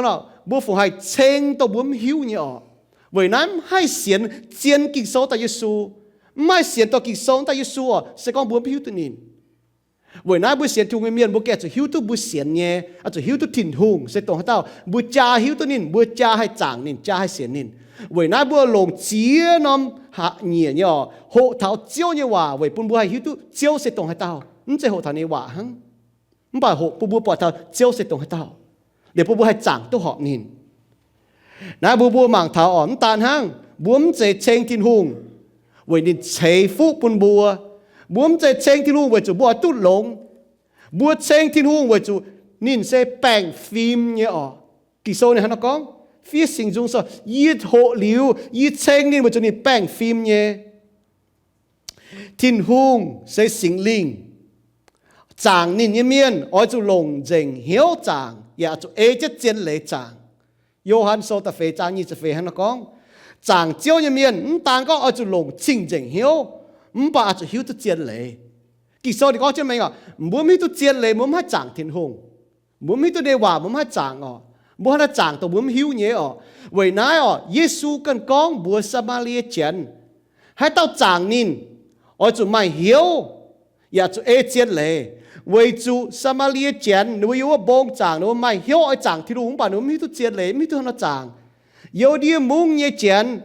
mbuo fungx haih ceng dongh mbuo mv hiuv nyei orqc. Weic naaiv mv haih sienx zien Ging-Sou daaih Yesu. Mv haih sienx dongh Ging-Sou daaih Yesu orqc, se gorngv mbuo mv hiuv duqv ninh. Weic naaiv mbuo sienx Tin-Hungh nyei mienh mbuo gengh zuqc hiuv duqv mbuo sienx nyei, zuqc hiuv duqv Tin-Hungh se dongh haaix dauh. Mbuo jaa hiuv duqv ninh, mbuo jaa haih zaangc ninh, jaa haih sienx ninh. Weic naaiv mbuo longc ziex norm haaix nyungc nyei oc, hoqc taux Ziouv nyei waac weic bun mbuo haih hiuv duqv Ziouv se dongh haaix dauh. Mv zeiz hoqc taux ninh nyei waac hnangv, mv baac hoqc bun mbuo buatc taux Ziouv se dongh haaix dauh, liuz bun mbuo haih zaangc duqv horpc ninh. Naaiv mbuo, mbuo mangc taux oc, mv daan hnangv, mbuo mv zeiz ceng Tin-Hungh weic ninh ceix fuqv bun mbuo. Mbuo mv zeiz ceng Tin-Hungh weic zuqc mbuo oix duqv longx. Mbuo ceng Tin-Hungh weic zuqc ninh se baengh fim nyei oc. Ging-Sou ninh hnangv naaiv gorngv, fiev singx nzung, yie hoqc liuz, yie ceng ninh weic zuqc ninh baengh fim nyei. Tin-Hungh se Singx Lingh. Zaangc ninh nyei mienh oix zuqc longc nzengc hnyouv zaangc, yaac zuqc ei jienv zien leiz zaangc. Yo^han Sou da'feix zaang nyic ziepc feix hnangv naaiv gorngv, zaangc Ziouv nyei mienh mv daan gorngv oix zuqc longc cing-nzengc hnyouv, mv baac oix zuqc hiuv duqv zien leiz. Ging-Sou ninh gorngv jienv mengh oc, mbuo mv hiuv duqv zien leiz mbuo mv haih zaangc Tin-Hungh. Mbuo mv hiuv duqv ninh nyei waac mbuo mv haih zaangc oc. Mbuo hnangv naaiv zaangc dongh mbuo mv hiuv nyei oc. Weic naaiv oc, Yesu ganh gorngv mbuox Saa^maa^lie Janx, haaix dauh zaangc ninh oix zuqc maaih hnyouv, yaac zuqc ei zien leiz. Weic zuqc Saa^maa^lie Janx ninh mbuo yiem wuov mbong zaangc, ninh mbuo maaih hnyouv oix zaangc Tin-Hungh mv baac ninh mbuo mv hiuv duqv zien leiz, mv hiuv duqv haaix nor zaangc. Youv^ndie Mungv nyei Janx,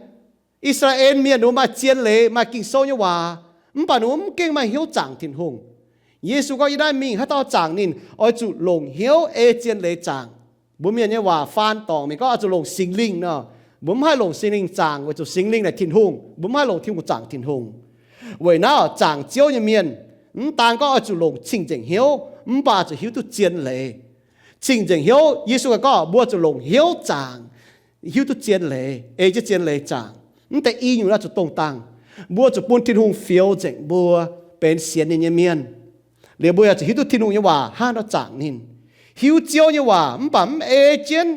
I^saa^laa^en Mienh ninh mbuo maaih zien leiz, maaih Ging-Sou nyei waac, mv baac ninh mbuo mv gengh maaih hnyouv zaangc Tin-Hungh. Yesu gorngv yie naaiv mingh haaix dauh zaangc ninh oix zuqc longc hnyouv ei zien leiz zaangc. Mbuo Mienh nyei waac faan dorngc mingh gorngv oix zuqc longc Singx Lingh nor. Mbuo mv haih longc Singx Lingh zaangc weic zuqc Singx Lingh naaic Tin-Hungh. Mbuo mv haih longc Tin-Hungh zaangc Tin-Hungh. Weic naaiv zaangc Ziouv nyei mienh mv daan gorngv oix zuqc longc cing-nzengc hnyouv, mv baac zuqc hiuv duqv zien leiz. Cing-nzengc hnyouv, Yesu gorngv mbuo zuqc longc hnyouv zaangc, hiuv duqv zien leiz, ei jienv zien leiz zaangc. Mv deix i nyungc naaiv zuqc dongh dangh. Mbuo zuqc bun Tin-Hungh fioux nzengc mbuo benx sienx ninh nyei mienh, liuz mbuo yaac zuqc hiuv duqv Tin-Hungh nyei waac hnangv haaix nor zaangc ninh. Hiuv Ziouv nyei waac mv baac mv ei jienv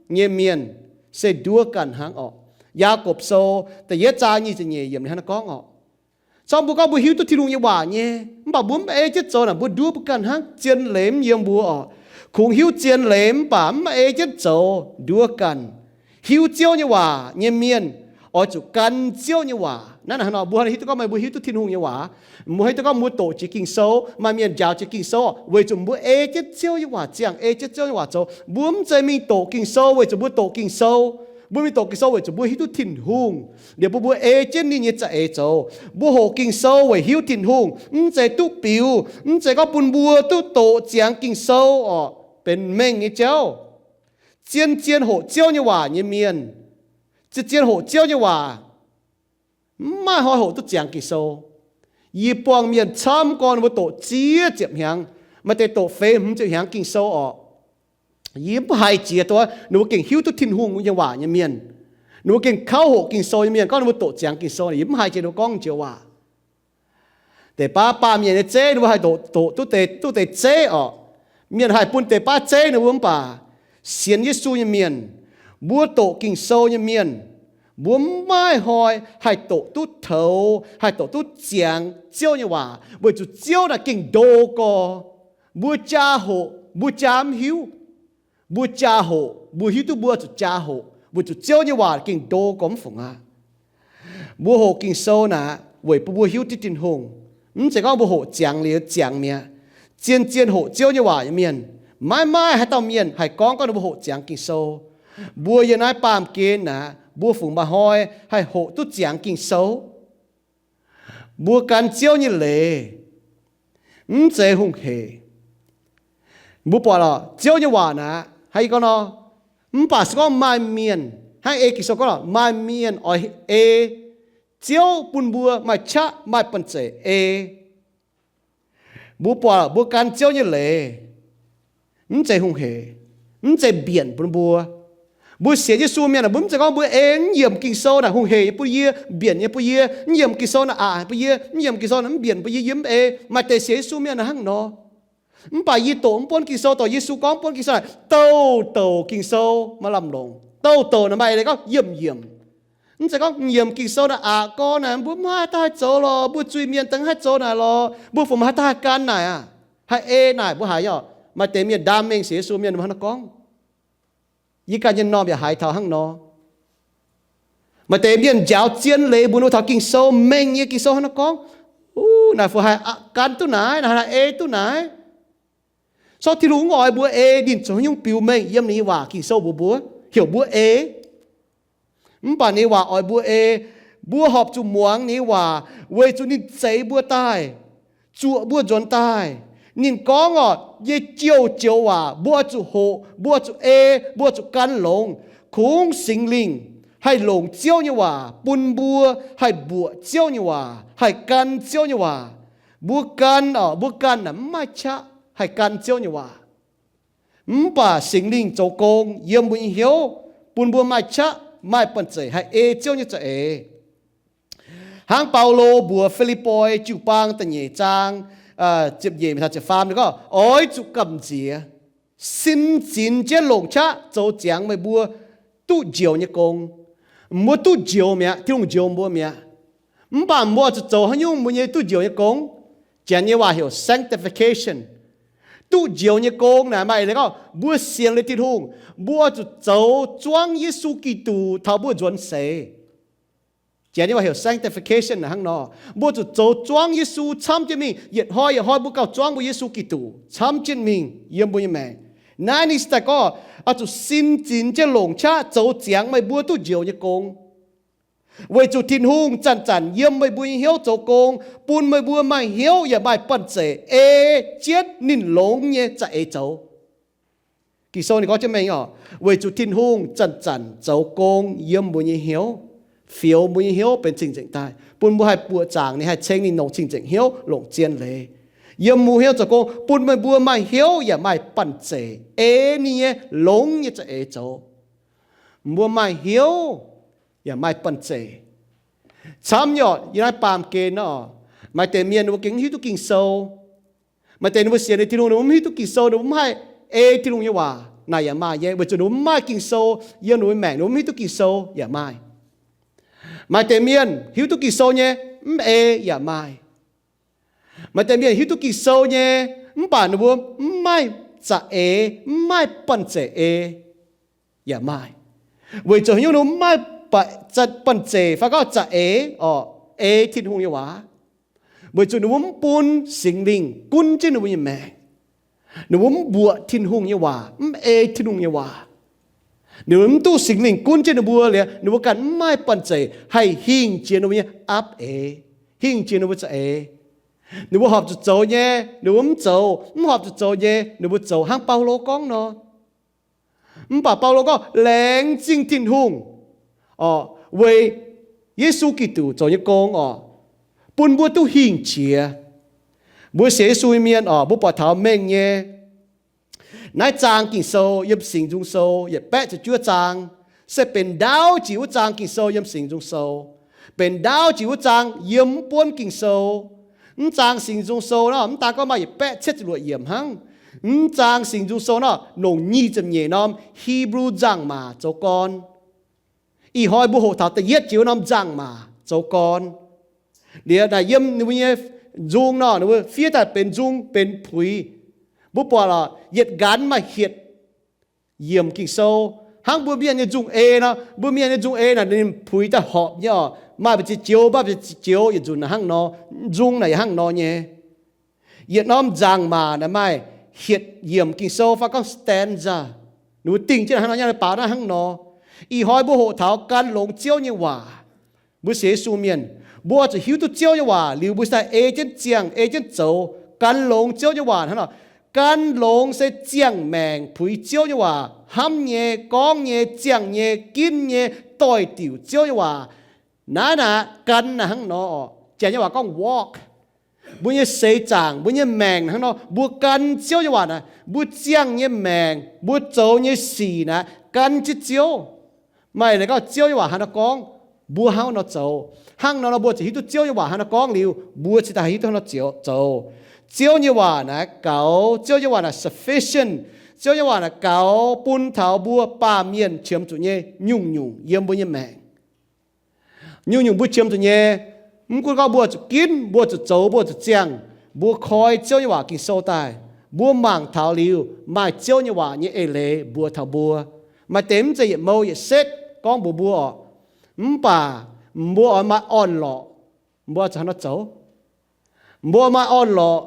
nyei mienh se nduov ganh hnangv orqc. Yaagorpc Sou da'yietv zaang nyic ziepc nyeic yiemc hnangv naaiv gorngv orqc. Corc mbuo gorngv mbuo hiuv duqv Tin-Hungh nyei waac nyei, mv baac mbuo mv ei jienv zoux naaic, mbuo nduov mbuo ganh hnangv, zien leiz mv yiem mbuo orqc. Kungx hiuv zien leiz mv baac mv ei jienv zoux, nduov ganh. Hiuv Ziouv nyei waac nyei mienh oix zuqc gan Ziouv nyei waac. Naaiv hnangv nor mbuo hiuv duqv gorngv meih mbuo hiuv duqv Tin-Hungh nyei waac. Mbuo hiuv duqv gorngv mbuo doqc jiex Ging-Sou, maaih mienh njaaux jiex Ging-Sou, weic zuqc mbuo ei jienv Ziouv nyei waac ziangh, ei jienv Ziouv nyei waac zoux. Mbuo mv zeiz mingh doqc Ging-Sou weic zuqc mbuo doqc Ging-Sou. Mbuo mingh doqc Ging-Sou weic zuqc mbuo hiuv duqv Tin-Hungh, liuz bun mbuo ei jienv ninh nyei za'eix zoux. Mbuo hoqc Ging-Sou weic hiuv Tin-Hungh, mv zeiz duqv biux, mv zeiz gorngv bun mbuo duqv doqc ziangx Ging-Sou orqc, benx mengh nyei jauv. Zien-zien hoqc Ziouv nyei waac nyei mienh, zien-zien hoqc Ziouv nyei waac, mv maaih hnoi hoqc duqv ziangx Ging-Sou. Yie buangh mienh camv gorn mbuo doqc ziex ziepc hnyangx, maaih deix doqc feix hmz ziepc hnyangx Ging-Sou orqc. Yie mv haiz jiex duqv ninh mbuo gengh hiuv duqv Tin-Hungh nyei waac nyei mienh, ninh mbuo gengh kauv hoqc Ging-Sou nyei mienh, gorngv ninh mbuo doqc ziangx Ging-Sou, yie mv haiz jiex ninh mbuo gorngv njoux waac. Deix baav baamh mienh nyei zeiv ninh mbuo haih doqc, doqc duqv deix, duqv deix zeiv orqc. Mienh haih bun deix baav zeiv ninh mbuo, mv baac sienx Yesu nyei mienh, mbuo doqc Ging-Sou nyei mienh, mbuo mv maaih hnoi haih doqc duqv toux, haih doqc duqv ziangx Ziouv nyei waac, weic zuqc Ziouv naaic gengh ndo gorx. Mbuo jaa hoqc, mbuo jaa mv hiuv. Mbuo jaa hoqc, mbuo hiuv duqv mbuo zuqc jaa hoqc, weic zuqc Ziouv nyei waac gengh ndo gorx mv fungc aqv. Mbuo hoqc Ging-Sou naaic weic bun mbuo hiuv duqv Tin-Hungh. Mv zeiz gorngv mbuo hoqc ziangx liuz ziangx mi'aqv. Zien-zien hoqc Ziouv nyei waac nyei mienh, maiv maaih haaix dauh mienh haih gorngv gorngv ninh mbuo hoqc ziangx Ging-Sou. Mbuo yiem naaiv baamh gen naaic, mbuo fungc maaih hnoi haih hoqc duqv ziangx Ging-Sou? Mbuo gan Ziouv nyei leiz, mv zeiz hungh heic. Mbuo buatc lorqc, Ziouv nyei waac naaic, hnangv yie gorngv nor, mv baac se gorngv maaih mienh, hnangv ei Ging-Sou gorngv lorqc, maaih mienh oix ei Ziouv bun mbuo maaih qaqv maaih banh zeic ei. Mbuo buatc mbuo gan Ziouv nyei leiz, mv zeiz hungh heic, mv zeiz mbienc bun mbuo. Mbuo sienx Yesu mienh aah, mbuo mv zeiz gorngv mbuo ei mv yiemc Ging-Sou naaic hungh heic nyei bun yie, mbienc nyei bun yie, mv yiemc Ging-Sou naaic aqc bun yie, mv yiemc Ging-Sou naaic mv mbienc bun yie, yie mv ei. Maaih deix sienx Yesu mienh naaic hnangv nor. Mv baac yie doqc mv buonv Ging-Sou, doqc Yesu gorngv mv buonv Ging-Sou naaic, douc douc Ging-Sou maaih lamh longc. Douc douc naaic maaih leiz gorngv yiemc yiemc. Mv zeiz gorngv yiemc Ging-Sou naaic aqc gorn naaic, mbuo mv maaih haaix dauh haih zoux lorqc, mbuo zuiz-mienh daaih mv haih zoux naaic lorqc, mbuo fungc maaih haaix dauh haih gan naaic aqv, haih ei naaic mbuo haiz orqc. Maaih deix mienh ndaam mengh sienx Yesu mienh mbuo hnangv nor gorngv. Yie ganh nyei m'normh yaac haiz taux hnangv nor. Maaih deix mienh njaaux zien leiz mbuox ninh mbuo taux Ging-Sou, mengh nyei Ging-Sou hnangv nor gorngv, naaic fu haih gan duqv naaiv, naaic haih ei duqv naaiv. Sortv Tin-Hungh mv oix mbuo ei, ninh zoux haaix nyungc biux mengh yiem ninh nyei waac Ging-Sou mbuox mbuo, heuc mbuo ei. Mv baac ninh nyei waac oix mbuo ei, mbuo horpc zuqc muangx ninh nyei waac, weic zuqc ninh zeix mbuo daaih, zuoqc mbuo nzuonx daaih. Ninh gorngv oc, nyei joux-joux waac mbuo oix zuqc hoqc, mbuo oix zuqc ei, mbuo oix zuqc gan longx. Kungx Singx Lingh haih longc Ziouv nyei waac bun mbuo haih mbuoqc Ziouv nyei waac, haih gan Ziouv nyei waac. Mbuo gan oc, mbuo ganh naaic mv maaih qaqv haih gan Ziouv nyei waac. Mv baac Singx Lingh zoux gong yiem mbuo nyei hnyouv, bun mbuo maaih qaqv, maaih banh zeic haih ei Ziouv nyei za'eix. Hnangv Baulo mbuox Fi^lipv^poi jiu-baang da'nyeic zaang, ziepc nyeic taux ziepc faam gorngv, oix zuqc gamh nziex, sin zinx jienv longc qaqv zoux ziangx meih mbuo duqv njoux nyei gong. Mbuo duqv njoux mi'aqv, Tin-Hungh njoux mbuo mi'aqv. Mv baac mbuo zuqc zoux haaix nyungc mbuo nyei duqv njoux nyei gong? Janx nyei waac heuc sanctification. Duqv njoux nyei gong naaic maaih eix leiz gorngv mbuo sienx liuz Tin-Hungh, mbuo zuqc zoux zuangv Yesu Giduc taux mbuo nzuonx seix. Janx nyei waac heuc sanctification hnangv nor. Mbuo zuqc zoux zuangv Yesu camv jienv mingh, yietc hnoi yietc hnoi mbuo gauh zuangv mbuo Yesu Giduc camv jienv mingh yiem mbuo nyei maengc. Naaiv ninh se daaih gorngv, oix zuqc sin zinx jienv longc qaqv zoux ziangx meih mbuo duqv njoux nyei gong. Weic zuqc Tin-Hungh zanc-zanc yiem meih mbuo nyei hnyouv zoux gong, bun meih mbuo maaih hnyouv yaac maaih banh zeic ei jienv ninh longx nyei za'eix zoux. Ging-Sou ninh gorngv jienv mengh oc, weic zuqc Tin-Hungh zanc-zanc zoux gong yiem mbuo nyei hnyouv, fioux mbuo nyei hnyouv benx cing-nzengc daaih, bun mbuo haih buoqc zaangc ninh, haih ceng ninh longc cing-nzengc hnyouv longc zien leiz. Yiem mbuo hnyouv zoux gong bun meih mbuo maaih hnyouv yaac maaih banh zeic ei ninh nyei longx nyei za'eix zoux. Mbuo maaih hnyouv yaac maaih banh zeic. Camv nyei oc, yiem naaiv baamh gen nor, maaih deix mienh ninh mbuo gengh mv hiuv duqv Ging-Sou. Maaih deix ninh mbuo sienx liuz Tin-Hungh, ninh mbuo mv hiuv duqv Ging-Sou, ninh mbuo mv haih ei Tin-Hungh nyei waac. Naaic yaac maaih nyei, weic zuqc ninh mbuo mv maaih Ging-Sou yiem ninh mbuo maengc, ninh mbuo mv hiuv duqv Ging-Sou yaac maaih. Maaih deix mienh hiuv duqv Ging-Sou nyei, mv ei yaac maaih. Maaih deix mienh hiuv duqv Ging-Sou nyei, mv baac ninh mbuo mv maaih za'eix, mv maaih banh zeic ei yaac maaih. Weic zuqc haaix nyungc ninh mbuo mv maaih banh zeic fai gorngv za'eix oc, ei Tin-Hungh nyei waac? Weic zuqc ninh mbuo mv bun Singx Lingh gunv jienv ninh mbuo nyei maengc. Ninh mbuo mv mbuoqc Tin-Hungh nyei waac, mv ei Tin-Hungh nyei waac. Ninh mbuo mv duqv Singx Lingh gunv jienv ninh mbuo liuz, ninh mbuo ganh mv maaih banh zeic haih hingh jiex ninh mbuo nyei apv eix, hingh jiex ninh mbuo za'eix. Ninh mbuo horpc zuqc zoux nyei, ninh mbuo mv zoux, mv horpc zuqc zoux nyei, ninh mbuo zoux, hnangv Baulo gorngv nor. Mv baac Baulo gorngv, laengz zingh Tin-Hungh oc, weic Yesu Giduc zoux nyei gong oc, bun mbuo duqv hingh jiex. Mbuo sienx Yesu nyei mienh oc, mbuo buatc taux mengh nyei. Naaiv zaang Ging-Sou yiem Singx Nzung Sou yietc baeqv ziepc juov zaang, se benx ndaauv jiex wuov zaang Ging-Sou yiem Singx Nzung Sou, benx ndaauv jiex wuov zaang yiem mv buonv Ging-Sou. Mv zaang Singx Nzung Sou nor, mv daan gorngv maaih yietc baeqv cietv ziepc luoqc yiemc hnangv. Mv zaang Singx Nzung Sou nor, longc nyic ziepc nyeic norm Hipv^lu nzangc-maac zoux gorn. Ih hnoi mbuo hoqc taux da'yietv jiex wuov norm nzangc-maac zoux gorn. Liuz naaic yiem ninh mbuo nyei nzung nor, ninh mbuo fiev daaih benx nzung, benx puix. Mbuo buatc lorqc, yietc nqanx maaih hietc yiemc Ging-Sou. Hnangv mbuo mienh nyei nzung ei nor, mbuo mienh nyei nzung ei naaic ninh puix daaih horpc nyei oc. Maaih mbu'ziex joux, maaih mbu'ziex joux yietc nzunc naaic hnangv nor. Nzung naaic yaac hnangv nor nyei. Yietc norm nzangc-maac naaic maaih hietc yiemc Ging-Sou fai gorngv stanza. Ninh mbuo dingh jienv hnangv nor, nyei baaux naaiv hnangv nor. Ih hnoi mbuo hoqc taux gan longx Ziouv nyei waac. Mbuo sienx Yesu mienh, mbuo zuqc hiuv duqv Ziouv nyei waac liuz, mbuo se daaih ei jienv ziangh, ei jienv zoux, gan longx Ziouv nyei waac hnangv nor. Gan longx se ziangh maengc puix Ziouv nyei waac, hnamv nyei, gorngv nyei, ziangh nyei, ginv nyei, doix-diuc Ziouv nyei waac. Naaiv naaic gan naaic hnangv nor oc. Janx nyei waac gorngv walk. Mbuo nyei seix zaangc, mbuo nyei maengc hnangv nor, mbuo gan Ziouv nyei waac naaic, mbuo ziangh nyei maengc, mbuo zoux nyei sic naaic gan jienv Ziouv. Maaih leiz gorngv Ziouv nyei waac haaix nor gorngv, mbuo hnangv nor zoux. Hnangv nor nor mbuo ziouc hiuv duqv Ziouv nyei waac haaix nor gorngv liuz, mbuo cingx daaih hiuv duqv hnangv nor zoux. Ziouv nyei waac naaic gaux, Ziouv nyei waac naaic sufficient. Ziouv nyei waac naaic gaux bun taux mbuo baamh mienh qiemx zuqc nyei nyungc-nyungc yiem mbuo nyei maengc. Nyungc-nyungc mbuo qiemx zuqc nyei, mv gunv gorngv mbuo zuqc ginv, mbuo zuqc zoux, mbuo zuqc ziangh, mbuo koi Ziouv nyei waac Ging-Sou daaih, mbuo mangc taux liuz maaih Ziouv nyei waac nyei eix leiz mbuox taux mbuo. Maaih deix mv zeiz yietc mou yietc setv gorngv mbuox mbuo oc. Mv baac mbuo oix maaih orn-lorqc, mbuo zuqc hnangv nor zoux. Mbuo maaih orn-lorqc,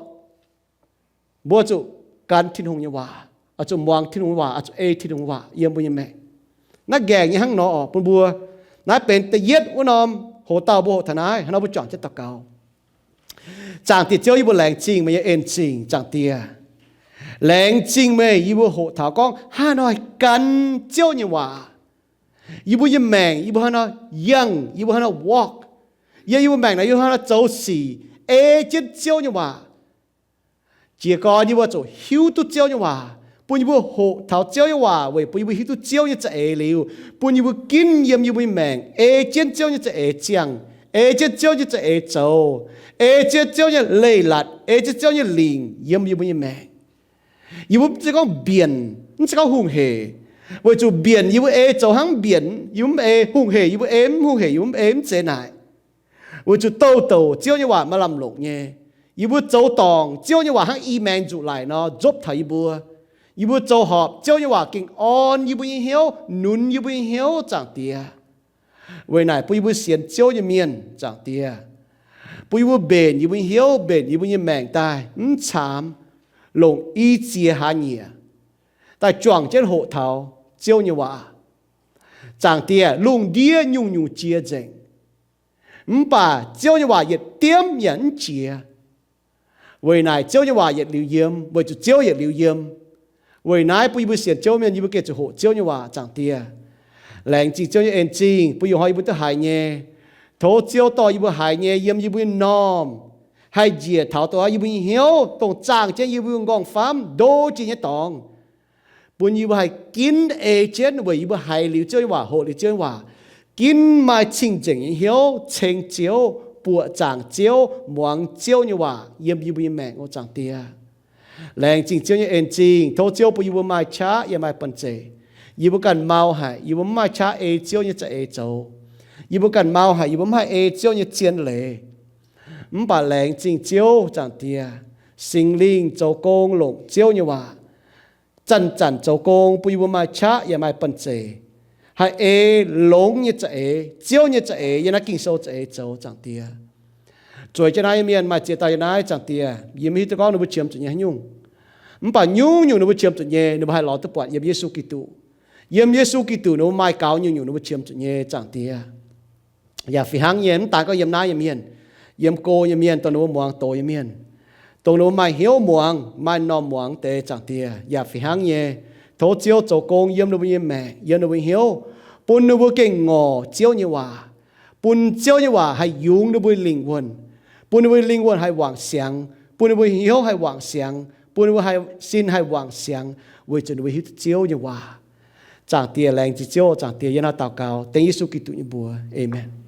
mbuo zuqc gan Tin-Hungh nyei waac, oix zuqc muangx Tin-Hungh nyei waac, oix zuqc ei Tin-Hungh nyei waac yiem mbuo nyei maengc. Naaiv nqaengc nyei hnangv nor oc bun mbuo. Naaiv benx da'yietv wuov norm hoc-dauh mbuo hoqc taux naaiv. Hnangv nor mbuo juangc jienv daux gaux. Zaangc Diex Ziouv, yie mbuo laengz zingh meih nyei en-zingh, Zaangc Diex. Laengz zingh meih, yie mbuo hoqc taux gorngv hnangv haaix nor haih gan Ziouv nyei waac. Yie mbuo nyei maengc, yie mbuo hnangv haaix nor yangh, yie mbuo hnangv haaix nor walk. Yiem yie mbuo maengc naaic, yie mbuo hnangv haaix nor zoux sic, ei jienv Ziouv nyei waac. Jiez gorn yie mbuo zuqc hiuv duqv Ziouv nyei waac, bun yie mbuo hoqc taux Ziouv nyei waac weic bun yie mbuo hiuv duqv Ziouv nyei za'eix liuz, bun yie mbuo ginv yiem yie mbuo nyei maengc ei jienv Ziouv nyei za'eix ziangh, ei jienv Ziouv nyei za'eix zoux, ei jienv Ziouv nyei leiz-latc, ei jienv Ziouv nyei lingc yiem yie mbuo nyei maengc. Yie mbuo mv zeiz gorngv mbienc, mv zeiz gorngv hungh hec, weic zuqc mbienc yie mbuo ei zoux hnangv mv mbienc, yie mbuo mv ei, hungh hec yie mbuo ei mv hungh hec, yie mbuo mv ei, mv zeiz naaic. Weic zuqc douh douc Ziouv nyei waac maaih lamh longc nyei. Yie mbuo zoux dorngc Ziouv nyei waac hnangv i maengx nzuqc laic nor nzopv taux yie mbuo. Yie mbuo zoux horpc Ziouv nyei waac gengh orn yie mbuo nyei hnyouv, nunz yie mbuo nyei hnyouv, Zaangc Diex. Weic naaic bun yie mbuo sienx Ziouv nyei mienh, Zaangc Diex, bun yie mbuo mbenc yie mbuo nyei hnyouv, mbenc yie mbuo nyei maengc daaih mv caamx, longc i ziex hlaax nyieqc daaih juangc jienv hoqc taux Ziouv nyei waac. Zaangc Diex, lungh ndiev nyungc-nyungc jiex nzengc, mv baac Ziouv nyei waac yietc diemv yaac mv jiex. Weic naaic Ziouv nyei waac yietc liuz yiem, weic zuqc Ziouv yietc liuz yiem. Weic naaiv bun yie mbuo sienx Ziouv mienh, yie mbuo gengh zuqc hoqc Ziouv nyei waac, Zaangc Diex. Laengz zingh Ziouv nyei en-zingh bun ih hnoi yie mbuo duqv haiz nyei. Tov Ziouv dorh yie mbuo haiz nyei yiem yie mbuo nyei m'normh haih njiec taux dongh yie mbuo nyei hnyouv, dongh zaangh jienv yie mbuo nqorngv-famv ndo jiex nyei dorngx, bun yie mbuo haih ginv ei jienv weic yie mbuo haiz liuz Ziouv nyei waac, hoqc liuz Ziouv nyei waac, ginv maaih cing-nzengc nyei hnyouv ceng Ziouv, buoqc zaangc Ziouv, muangx Ziouv nyei waac yiem yie mbuo nyei maengc oc, Zaangc Diex. Laengz zingh Ziouv nyei en-zingh. Tov Ziouv bun yie mbuo maaih qaqv yaac maaih banh zeic. Yie mbuo ganh mau haic, yie mbuo mv maaih qaqv ei Ziouv nyei za'eix zoux. Yie mbuo ganh mau haic, yie mbuo mv haih ei Ziouv nyei zien leiz. Mv baac laengz zingh Ziouv, Zaangc Diex, Singx Lingh zoux gong longc Ziouv nyei waac, zanc-zanc zoux gong bun yie mbuo maaih qaqv yaac maaih banh zeic haih ei longx nyei za'eix, Ziouv nyei za'eix, yiem naaiv Ging-Sou za'eix zoux, Zaangc Diex. Zueiz jienv naaiv nyei mienh, maaih ziex dauh yiem naaiv, Zaangc Diex, yie mv hiuv duqv gorngv ninh mbuo qiemx zuqc nyei haaix nyungc. Mv baac nyungc-nyungc ninh mbuo qiemx zuqc nyei, ninh mbuo haih lorz duqv buatc yiem Yesu Giduc. Yiem Yesu Giduc ninh mbuo maaih gaux nyungc-nyungc ninh mbuo qiemx zuqc nyei, Zaangc Diex. Yaac fih hnangv nyei, mv daan gorngv yiem naaiv nyei mienh, yiem go nyei mienh, dongh ninh mbuo muangx doz nyei mienh, dongh ninh mbuo maaih hnyouv muangx, maaih m'normh muangx deix, Zaangc Diex, yaac fih hnangv nyei. Tov Ziouv zoux gong yiem ninh mbuo nyei maengc, yiem ninh mbuo nyei hnyouv, bun ninh mbuo gengh ngorc Ziouv nyei waac, bun Ziouv nyei waac haih yungz ninh mbuo lingh wuonh, bun ninh mbuo lingh wuonh haih wangc siangx, bun ninh mbuo hnyouv haih wangc siangx, bun ninh mbuo haih sin haih wangc siangx, weic zuqc ninh mbuo hiuv duqv Ziouv nyei waac. Zaangc Diex, laengz zingh Ziouv, Zaangc Diex, yie naaiv daux gaux dengv Yesu Giduc nyei mbuox. Aamen.